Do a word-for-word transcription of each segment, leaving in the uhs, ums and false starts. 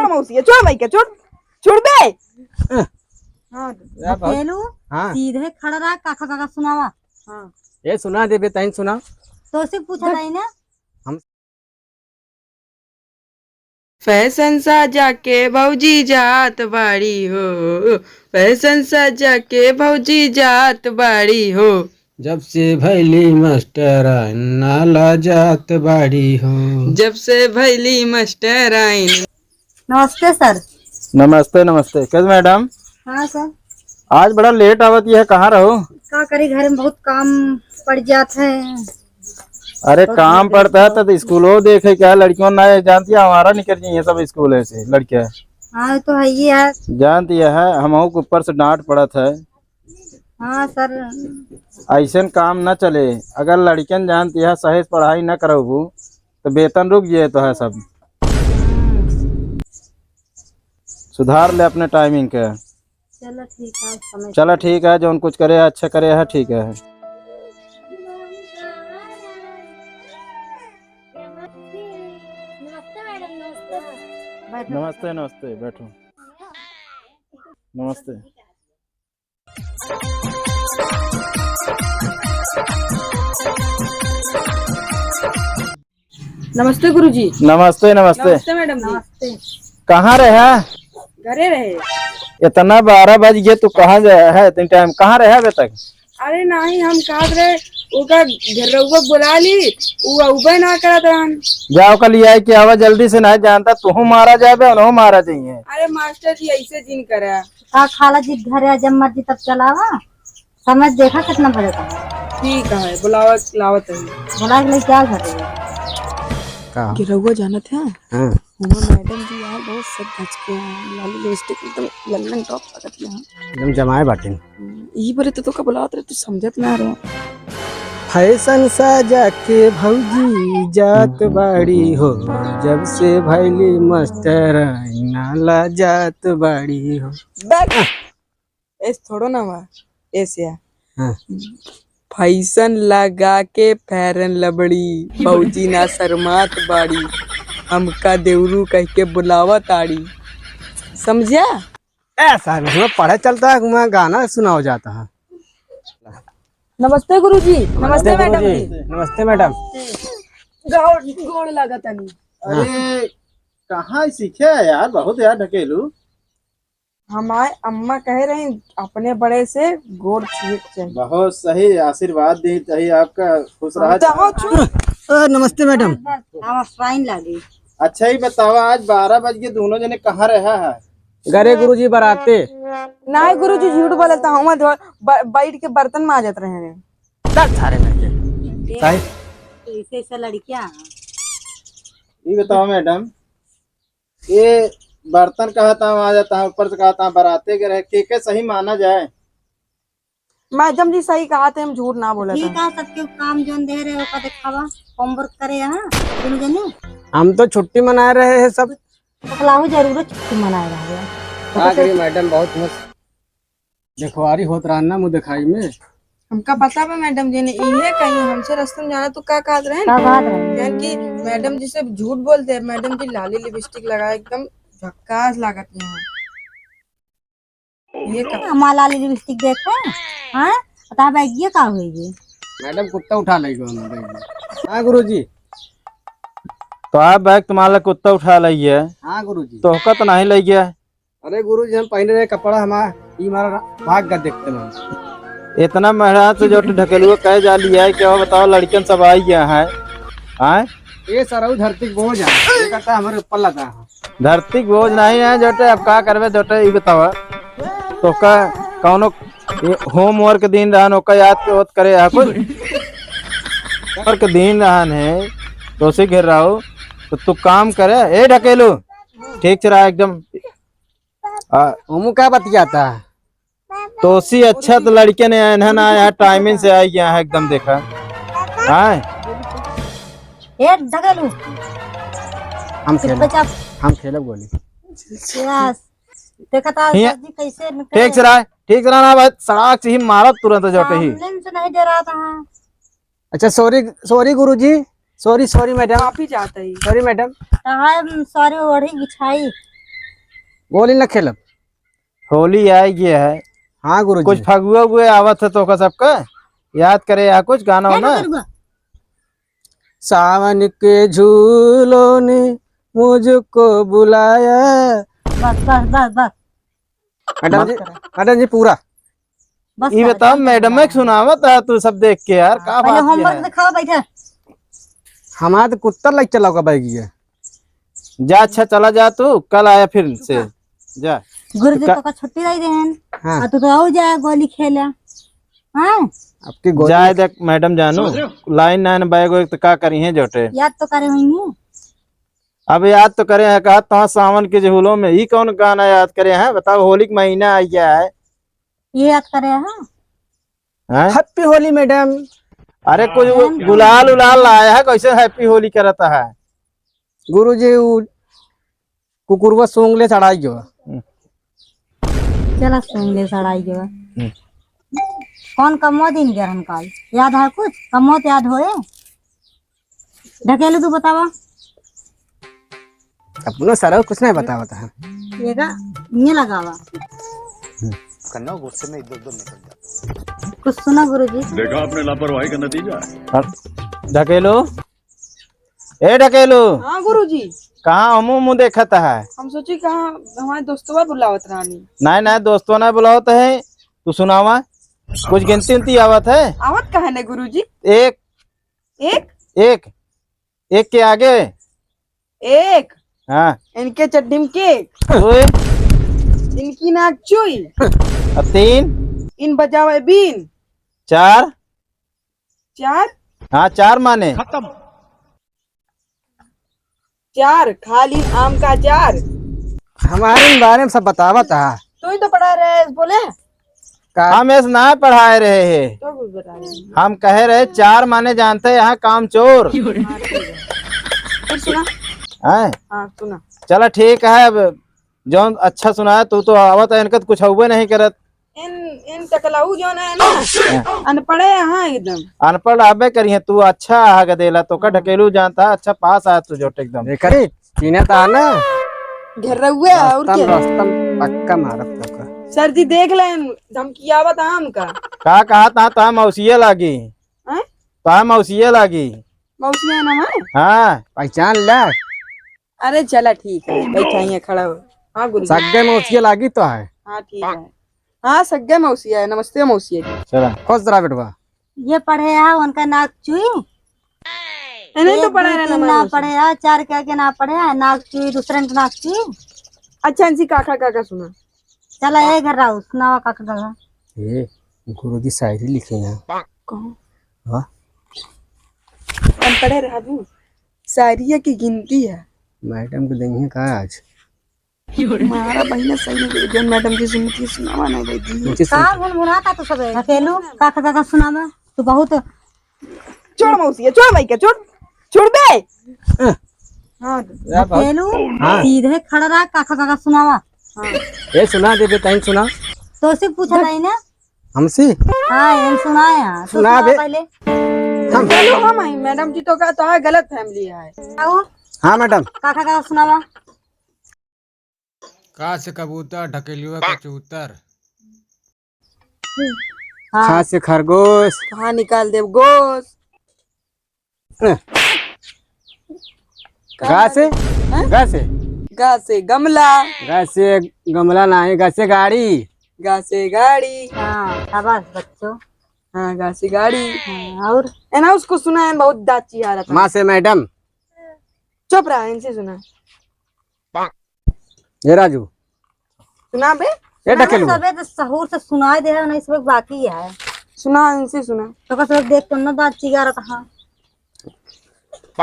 मौसी, छोड़ माई के, छोड़, छोड़ बे। हाँ, या बहुत ढकेलू, हाँ। सीधे खड़ा रहा, काका, काका सुनावा। हाँ। ये सुना देबे, तैं सुना। तो उसे पूछा नहीं ना। हम फैशन सजा के भौजी जात बाड़ी हो, फैशन सजा के भौजी जात बाड़ी हो। जब से भैली मास्टराइन ना लाजात बाड़ी हो। जब से भैली मास्टराइन। नमस्ते सर। नमस्ते, नमस्ते। कैसे मैडम? हाँ सर। आज बड़ा लेट आवत यह, कहाँ रहो? का करी, घर में बहुत काम पड़ जात है। अरे बहुत काम पड़ता है तो स्कूलो देखे क्या, लड़कियों ना जानती है, हमारा निकल जाइए सब स्कूल से लड़के। हाँ तो है ही है। जानती है, हम के ऊपर से डांट पड़त है। हाँ सर। ऐसन काम न चले। अगर लड़कन जानती है सही से पढ़ाई न करबू तो वेतन रुक जाए तो है सब। सुधार ले अपने टाइमिंग के। चलो ठीक है, समय चलो ठीक है, जौन कुछ करे है, अच्छा करे है, ठीक है। नमस्ते मैडम, नमस्ते। बैठो। नमस्ते, नमस्ते, बैठो। नमस्ते। नमस्ते गुरुजी। नमस्ते, नमस्ते। नमस्ते मैडम जी। नमस्ते। कहाँ रहे? घरे रहे। इतना बारह बज गए, तू कहाँ जा है इतने टाइम? कहाँ रहे अबे तक? अरे नहीं, हम कहत रहे, ओका घरउआ बुला ली, उ अउबे ना करत रहन। जा ओका लिया के आवा जल्दी से, नहीं जानता तुहू मारा जाबे, उनहू मारा जाइए। अरे मास्टर जी, ऐसे जिन करा। का खाला जी घरे आ, जब मर्जी तब चलावा। समय देखा कितना बजे का। ठीक है, बुलावत, लावत है। बुला के लेके आओ घर में। का? कि रउआ जानत है? हाँ। हुआं मैडम जी यार बहुत सज धज के हैं, लाली लिपस्टिक एकदम लल्लन टॉप लगत है। एकदम जमाए बाटिन। हम्म, ई बोले तो तोका बुलावत रहे, तू समझत ना रहे। फैशन सजा के भौजी जात बाड़ी हो, जब से भैली मास्टर ना लाजात बाड़ी हो। बैठ। ऐस थोड़ो ना हुआ, ऐसे है। हाँ। फैशन लगा के फेरन लबड़ी, भौजी ना शर्मात बाड़ी, हमका देवरू कह के बुलावत आड़ी। समझा? ऐसा नहीं, पढ़े चलता है, वहाँ गाना सुनाओ जाता है। नमस्ते गुरुजी। नमस्ते मैडम जी। नमस्ते मैडम। गोड़, गोड़ लगा तनी। अरे, कहाँ सीखे है यार, बहुत यार ढकेलू। हमार अम्मा कहे रही, "अपने बड़े से गोड़ छुए के चाहिए।" बहुत सही आशीर्वाद दी चाहिए आपका, खुश रहा। तो हो छु- अ, नमस्ते मैडम। बस, बस, आवाज fine लागी। अच्छा ही बतावा, आज बारह बज के दोनों जने कहाँ रहा है? घरे गुरुजी बराते। नहीं गुरुजी, झूठ बोलत है, हम ब-, बैठ के बर्तन माजत रहे हैं। दस सारे लड़के। काहे? ऐसे, ऐसे लड़कियां। ये बताओ मैडम, ये बर्तन कहा था, वहाँ जाता है, ऊपर से कहा था, बराते के रहे, के, के सही माना जाए? मैडम जी सही कहा थे, हम झूठ ना बोला ठीक था। है, सबके काम जोन दे रहे हो, का दिखावा, homework करे, हाँ, दोनों जने। हम तो छुट्टी मना रहे हैं सब। पकलाहू जरूर छुट्टी मना रहे हैं। का करी मैडम, बहुत मस्त। देखवारी होत रहन ना मुँह देखाई में। हमका पता बा मैडम जी ने इहे कही हमसे रस्ता में जाना तो का कहत रहे? का कहत रहे? यानी कि मैडम जी से झूठ बोलते हैं, मैडम जी लाली लिपस्टिक लगाए एकदम झक्कास लागत हैं। ये का? हमार लाली लिपस्टिक देखे? हाँ? पता बा ये का होई ये? मैडम कुत्ता उठा लेगो हमारे। हाँ गुरुजी। तो आप बैग तुम्हारा कुत्ता उठा लई है। हाँ गुरुजी। तोहका तो नहीं लई गया। अरे गुरुजी, हम पहने रहे कपड़ा हमार, ई हमारा भाग गया देखते में। इतना मेहनत से जो ढकेलुआ कहे जा लिया है, क्या बताओ, लड़कन सब आई गया है, आए? ये सरऊ धरती के बोझ है, ये कहता है हमारे ऊपर लदा है। धरती के बोझ नहीं है जोटे, अब का करबे जोटे, ई बतावा, तोहका कौनो ये homework दिन रहन, ओका याद के ओत करे है कुछ? Homework दिन रहन है, तो उसे घेर रहा हो, तो तू काम करे, ए ढकेलू, ठीक से रहा एकदम। आ, ओमू का बतियाता है? तोसी अच्छा तो लड़के ने एन्हन आया है, timing से आ गया है एकदम, देखा। हाँ? ए, ढकेलू। हम खेलब। चुपचाप। हम खेलब गोली। Yes। देखा था हिया। सर जी कैसे निकले। ठीक से रहा, ठीक से रहा ना भाई, सड़ाक से ही मारब तुरंत जोटे ही। सामने से नहीं डरा था। अच्छा, sorry, sorry गुरुजी, sorry, sorry मैडम। आप ही जाता ही। Sorry मैडम। कहाँ हम sorry ओढ़ी बिछाई। गोली न खेलब। होली आइ गया है। हाँ गुरुजी। कुछ फगुआ उगुआ आवत है तोहका सबका? याद करे या कुछ गाना वाना? सावन के झूलों ने मुझको बुलाया। बस, बस, बस, बस। मैडम जी, बस करो। मैडम जी, पूरा। बस ई कर, बताओ, बस कर। मैडम में सुनावत है तू सब देख के यार, हाँ, का पहले बात ये homework है? दिखाओ, बैठे। हमारा तो कुत्ता लग चला होगा बैग ये। जा, अच्छा, चला जा तू, कल आया फिर से। जा। गुरुजी का- तोका छुट्टी दे देहन। हाँ। आ तू तो आओ जाए गोली खेले। हाँ। आपकी गोली जाए देख, मैडम जानू, समझ रहे हो? लाइन नाइन बैग वैग तो का करी है जोटे? याद तो करे हुई नहीं। अब याद तो करे हैं, कहा तो सावन के झूलों में, ई कौन गाना याद करे हैं? बताओ, होली का महीना आ गया है। ये याद करे हैं? हैं? Happy होली मैडम। अरे, कुछ हाँ। गुलाल उलाल लाया है, कैसे happy होली करता है? गुरुजी, उ कुकुरवा सूंघ ले सड़ाई गवा। चला, सूंघ ले सड़ाई गवा। हम्म। कौन कमवा दिन गया हम काल? याद है कुछ? कमवा तो याद होए? ढकेलू, तू बतावा। अपनो सरवा कुछ नहीं बतावत है। ये का? ये लगावा। कन्ना गुस्से में इधर उधर निकल जाता। कुछ सुना गुरुजी? देखा आपने लापरवाही का नतीजा। ढकेलू, ए ढकेलू। हाँ गुरुजी। कहाँ मुँह मुँह देखत है? हम सोची कहाँ हमारे दोस्तवा बुलावत रहनी। नहीं, नहीं, दोस्तवा नहीं बुलावत है। तू सुनावा, कुछ गिनती उनती आवत है? आवत कहाँ ने गुरुजी? एक। एक? एक। एक के आगे? एक। हाँ। इनके चड्ढी में केक। ओए। इनकी नाक चुई। अब तीन। इन बजावे बीन। चार। चार? हाँ, चार माने। खत्म। चार, खाली आम का चार। हमारे बारे में सब बतावत है। तू ही तो पढ़ा रहे है, बोले। का? हम ऐसे ना पढ़ाए रहे हैं। तो कुछ बता रहे हैं। हम कहे रहे, चार माने जानते हैं यहाँ कामचोर। फिर सुना। हैं? हाँ, सुना। चला ठीक है, अब जौन अच्छा सुनाया, तू तो आवत है, इनका तो कुछ हुए नहीं करत। इन, इन टकलाऊ जौन है ना, हाँ। अनपढ़े हैं एकदम। अनपढ़ अबे करिहे, तू अच्छा आहा गदेला, तोका हाँ। ढकेलू जानता, अच्छा पास आया तू जोट एकदम। देखा रे, चीन्हा था ना। घर रहुए, और रस्तम, क्या? रस्तम पक्का मारत तोका। सर जी देख लेन, धमकियावत हमका। का कहा था, ता मौसिया लागी। हैं? ता मौसिया लागी। मौसिया ना है? हाँ। पहचान ले। अरे चला ठीक है, बैठा ही है, खड़ा हो। हाँ गुरु जी। सग्गे मौसिया लागी तो है। हाँ ठीक है। हाँ सग्गे मौसिया है, नमस्ते मौसिया जी। चला। खुश रहा बेटवा। ये पढ़े है, उनका नाक चुई। इन्हें तो एक, पढ़ा दो, रहना तीन ना मालूम से। पढ़े है, चार के आगे ना पढ़े है, नाक चुई, दूसरे ने नाक चुई। अच्छा इनसे काका काका सुना। चला ए घर रहो, सुनावा काका काका। ए, गुरुजी शायरी लिखे हैं। कौन? हाँ? अनपढ़े रहबू। शायरिया की गिनती है। मैडम को देंगे का आज? मारा बहिना सही में दे दिया, मैडम जी सुनती सुनावा ना भाई दी। मुझे का सुन- भुनभुनाता तू सबे? ढकेलू, काका काका सुनावा। तू बहुत छोड़ मौसी, छोड़ माई के, छोड़, छोड़ बे। हाँ। या बहुत- ढकेलू, हाँ। सीधे खड़ा रहा, काका काका सुनावा। हाँ। ए सुना दे बे, तैं सुना। तो से पूछा नहीं ना? हमसे? हाँ, एन सुनाए हैं। तू सुना सुना बे। पहले। हम चलो हम आई, मैडम जी तो का तो है गलत फैमिली है। आओ। हाँ मैडम। काका काका सुनावा। का से कबूतर, ढकेलुआ के चूतर। हाँ। खा से खरगोश। कहाँ निकाल देब गोश? गा से? हैं? गा से? गा से गमला। गा से गमला नहीं, गा से गाड़ी। गा से गाड़ी। हाँ, शाबाश बच्चों। हाँ, गा से गाड़ी। हाँ, और? है ना, उसको सुना है, बहुत दाची आ रहा था। माँ से मैडम। चुप रहा, इनसे सुना। ए राजू। सुना बे। ए सुना ढकेलू। सबे तो सहूर से सुनाई दे है, नहीं सबे बाकी है। सुना, इनसे सुना। तो का सबे देख तो ना दाँत चिगारत हाँ।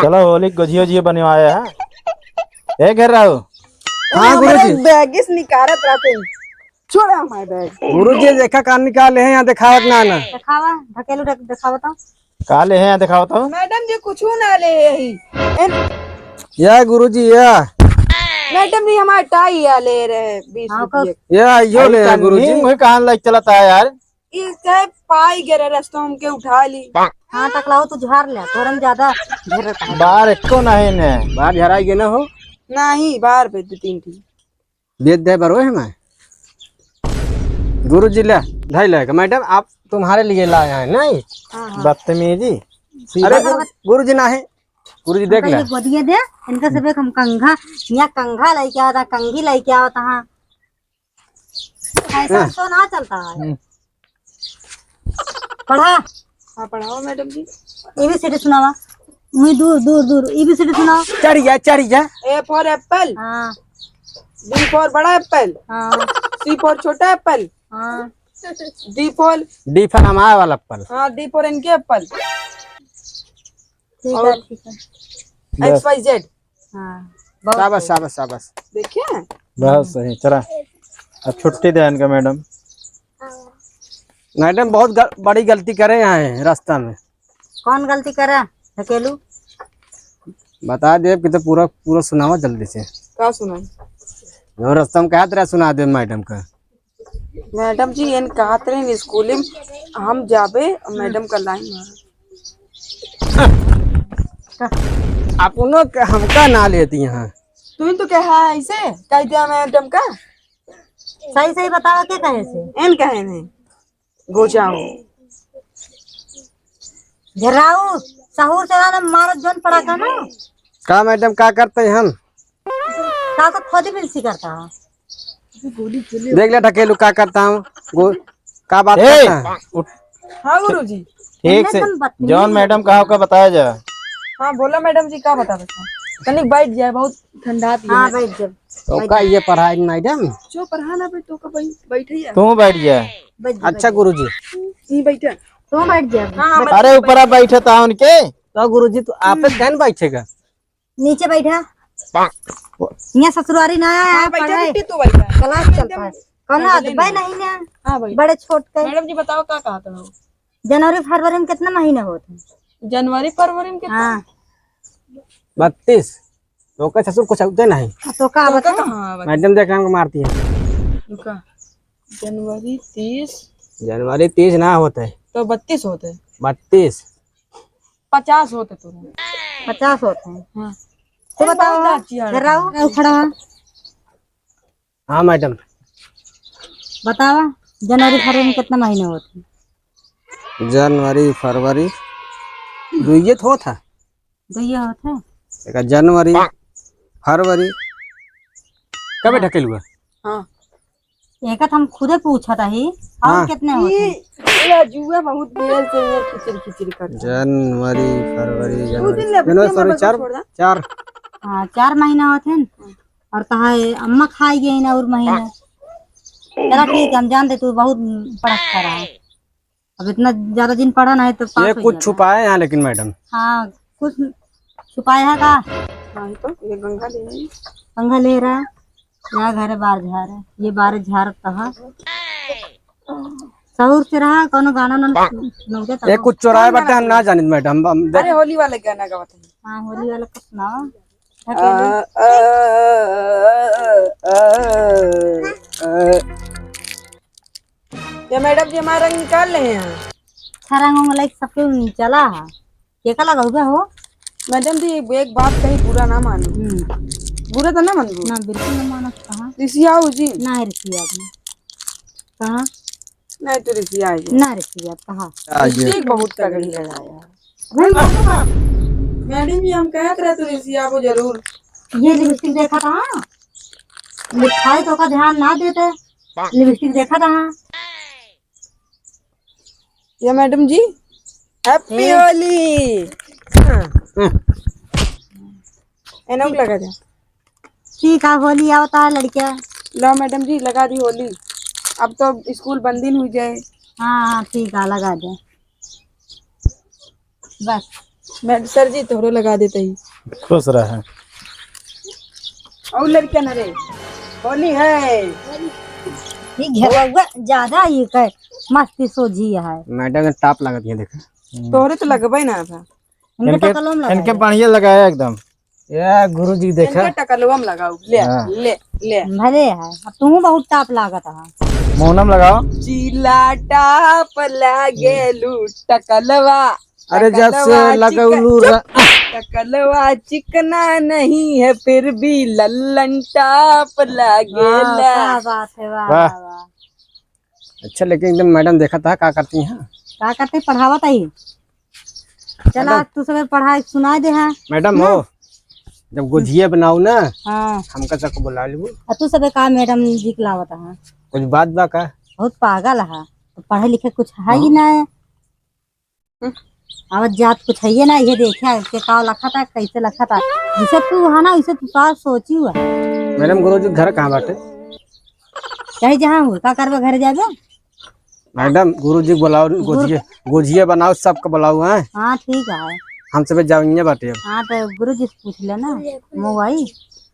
चलो होली गोझियो जियो बनवाया है। ए घर रहो। हाँ गुरुजी। बैग इस निकारत रहते हैं। छोड़ा हमारे बैग। गुरुजी देखा का निकाले हैं यहाँ, दिखावत ना ना। दिखावा, ढकेलू ढक-, दिखावा तो। का ले हैं, दिखाओ तो। मैडम जी, कुछ ना ले ही। एन- या गुरुजी, या। मैडम जी, हमारा टाई या ले रहे, बीस हाँ, रुपये। या, यो अरे ले हैं, गुरुजी। मुझे कहाँ लाइक चलाता है यार? ये कहे पाई गिरे रस्तों, हमके उठा ली। हाँ, टकलाओ, तू झार ले, तोरन ज्यादा घेर रखा है। बाहर एको नहीं ने। बाहर झराई गए ना हो? नहीं, बाहर पे दो तीन थी। बेच दे बरो है मैं। गुरुजी ले, धई ले, मैडम, आप तुम्हारे लिए लाए हैं, नहीं? हाँ, हाँ। बदतमीजी। अरे, गुरु, गुरुजी ना है। गुरुजी देख हमका ले। ये गोदिये दे, इनका सब एक हम कंघा, यहाँ कंघा लेके आवत, कंघी लेके आवत, हाँ। ऐसा हाँ। तो ना चलता है। हम्म। पढ़ा। हाँ, पढ़ाओ मैडम जी। एबीसीडी सुनावा। मुई दूर, दूर, दूर। एबीसीडी सुनाओ। चढ़ जा, चढ़ जा। A for apple। हाँ। B for बड़ा एप्पल। हाँ। C for छोटा एप्पल। हाँ। D for D for हमारा वाला एप्पल। हाँ, D for इनके एप्पल। ठीक है, और ठीक है। बस। X Y Z। हाँ, बहुत शाबाश, सही। शाबाश, शाबाश। देखिए। बहुत सही, चला। अब छुट्टी दे इनका मैडम। मैडम बहुत गल-, बड़ी गलती करे यहाँ है रास्ता में। कौन गलती करे? ढकेलू। बता दे कि तो पूरा, पूरा सुनावा जल्दी से। का सुनाई? जो रास्ता में कहा तेरा सुना दे मैडम का। मैडम जी, एन कहत रहे स्कूल में हम जाबे, मैडम का लाइन मार। अपनों के हमका ना लेती यहाँ। तू ही तो कहा है इसे, कह दिया मैडम का। सही सही बतावा, के कहे से? एन कहे नहीं, गोजाओ। झर्राऊ, सहूर से ना मारत जौन पड़ा का ना। का मैडम, का करते हैं हम? का तो खोदी मिलसी करता है। देख ले ढकेलू, का करता हूँ? गो-, का बात ए! करता है? उठ। हाँ गुरुजी। ठीक से, एकदम बदतमीज जौन है। मैडम कहा ओका बताया जा। हाँ, बोला मैडम जी, का बता देता हूँ? तनिक बैठ जाए, बहुत ठंडा दिया हाँ, है। बैठ जा। तो बैठ का जा। ये पढ़ाई मैडम? जो पढ़ा ना भाई, तो का भाई बैठे ही है। तू बैठ जा। बैठ जा, अच्छा बैठ जा। गुरुजी। ये बैठे। तू बैठ जा। हाँ, हाँ, बैठ। अरे ऊपरा बैठे ता उनके। तो गुरुजी, तू आप पे कौन बैठेगा? नीचे बैठा। यहाँ ससुरारी ना आया हाँ, है, बैठा पढ़ाई। बिट्टी, तू बैठा। क्लास चलता है। कौन हाँ, आदमी बोले ना। नहीं ना। हाँ, भाई। बड़े छोट के। मैडम जी, बताओ, का कहत हो? जनवरी फरवरी में कितना महीना होत है? जनवरी फरवरी में कितना? हाँ। बत्तीस। तो का ससुर कुछ होते नहीं। हाँ, तो का तो का बताओ? कहाँ बता? मैडम देख, हमको मारती है। रुका। जनवरी तीस। जनवरी तीस ना होते। तो बत्तीस होते। बत्तीस। पचास होते तोरे। पचास होते हैं। हाँ। तो ए, बताओ, बहुत अच्छी है। फिर राहु, राहु खड़ा। हाँ मैडम। बतावा, जनवरी फरवरी में कितना महीने होते हैं? जनवरी, फरवरी, दुइये तो होता। दुइये होते हैं? एक जनवरी, फरवरी। कबे ढकेलुआ? हाँ। एक तो हम खुदे पूछत हई, और हाँ। कितने होते हैं? ई राजुआ बहुत देर से ये खिचड़ी खिचड़ी करता है। जनवरी, फरवरी, दो जनवरी। दिन ले, जनवरी, बच्चे फरवरी, में चार, छोड़ दे। चार। हाँ, चार महीना होते हैं। और तहां अम्मा खाई गई ना और महीना। चला ठीक है, हम जान दे तू बहुत पढ़त करा है। अब इतना ज्यादा दिन पढ़ा ना है तो पास ये हो कुछ जाएगा। छुपाए यहाँ लेकिन मैडम। हाँ, कुछ छुपाया है का? हाँ, तो ये गंगा ले आई। गंगा ले रहा है। या घर बार झार है, ये बार झार कहा। सहूर से रहा, कोनो गाना ना सुनाओ तो। ये कुछ चोराए बाटे, हम ना जानित मैडम, हम देख- अरे होली वाला गाना गावत है। हाँ, होली वाला का सुनाओ। आ, आ, आ, आ। ये मैडम जी हमारा रंग निकाल ले हैं। अच्छा रंग उंग लाइक सब कुछ चला है। केका लगाऊ बे हो? मैडम जी, एक बात कही, बुरा ना मानो। हम्म। बुरा तो ना मानो। ना, बिल्कुल ना मानो। कहाँ? रिसियाओ जी। ना है रिसिया आदमी। कहाँ? नहीं तो रिसिया है। ना रिसिया, कहाँ? आ गया। लिपस्टिक बहुत तगड़ी लगाया। मैडम जी, हम कहत रहे तो रिसिया को जरूर। ये लिपस्टिक देखा था? लिखाई तो का ध्यान ना देते। लिपस्टिक देखा था? ये मैडम जी, हैप्पी ए। होली। हाँ। एनक लगा दे। ठीक है, होली आवता है लड़किया। लो मैडम जी, लगा दी होली। अब तो स्कूल बंद दिन हुई जाए। हाँ, हाँ, ठीक है, लगा दे। बस। मैं, सर जी, तोहरो लगा देते ही। खुश रहे। और लड़किया न रे, होली है। ये घेरवा ज्यादा ही कर, मस्ती सोझी है। मैडम के टाप लागत है, देखा। तोहरे तो लगबे ना था। इनके इनके, टकलो में लगा इनके दे। बढ़िया लगाया एकदम। ये गुरुजी देखा। इनके टकलवा में लगाओ, ले, हाँ। ले, ले। भले है, अब तू बहुत टाप लागत है। मोहनम लगाओ। चीला टाप लागेलू टकलवा। अरे जब से टकलवा लगौलू चिकन, रा- टकलवा चिकना नहीं है, फिर भी लल्लन टाप लागेला। वाह, क्या बात है, वाह, वाह। वाह, वाह। अच्छा, लेकिन एकदम मैडम देखत ह, का करती हैं? का करती, पढ़ावत ही। चला, मैडम। तू सबे पढ़ाई सुनाइ दे, हाँ। मैडम हो, जब गोझिया बनाऊ ना, हाँ। हमका सबको बुला लेबू। आ तू सबे का मैडम जी के लावत ह? कुछ बात बा का? बहुत पागल ह, तो पढ़े लिखे कुछ है ही हाँ। ना। हम्म। आवत जात कुछ है ना, ये देखा के का लखा था, कैसे लखा था। जैसे तू है ना, वैसे तू का सोची हुआ। मैडम, गुरुजी घर कहाँ बाटे? कहीं जहाँ हुआ, का करबे, घर जाबे? मैडम, गुरुजी के बुलाओ, गुरु- गोझिया, गोझिया बनाओ, सबके बुलाओ, हैं? हाँ, ठीक है। हम सबे जाओ, इन्हें बाटे अब। हाँ, तो गुरुजी से पूछ लेना, मोबाइल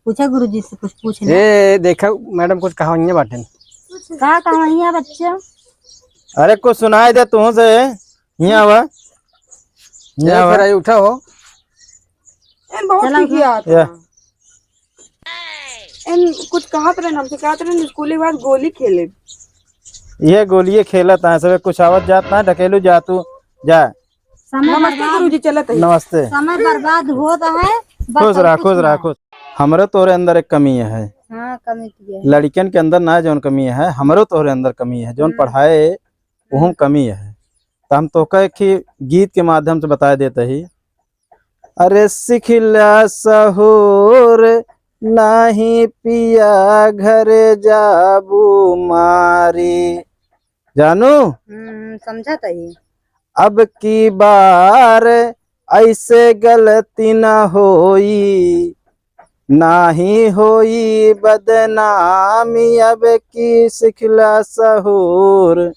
पूछा, गुरुजी से कुछ पूछ ले। ए, देखा मैडम, कुछ कहा, इन्हें बाटे। का कहा, बच्चा? अरे, कुछ सुनाई दे तुहूँ से। हियाँ आवा। हियाँ ए, आवा। फिर आई उठा हो। एन बहुत चला ठीक उठा। याद या। बा। एन कुछ कहत रहन, हमसे कहत रहन, स्कूल के बाद गोली खेले। ये गोलिये खेलत है, सबे कुछ आवत जात ना, ढकेलू जा तू, जा। समय नमस्ते बर्बाद, गुरुजी, चलत है। नमस्ते। समय बर्बाद होत है, बस खुश रहा, और कुछ खुश रहा, ना। खुश। हमरे तोरे अंदर एक कमी है। हाँ, कमी तो है। लड़कियन के अंदर ना जौन कमी है, हमरो तोरे अंदर कमी है। जौन हम्म। पढ़ाए, ओहम कमी है। त हम तोहका एक ही गीत के माध्यम से बताए देत ही। अरे सिखिला सहूर, नाही पिया घर जाबू मारी। जानू? हम्म, समझत ही। अब की बार ऐसे गलती न होई, नाही होई बदनामी, अब की सिखला सहूर,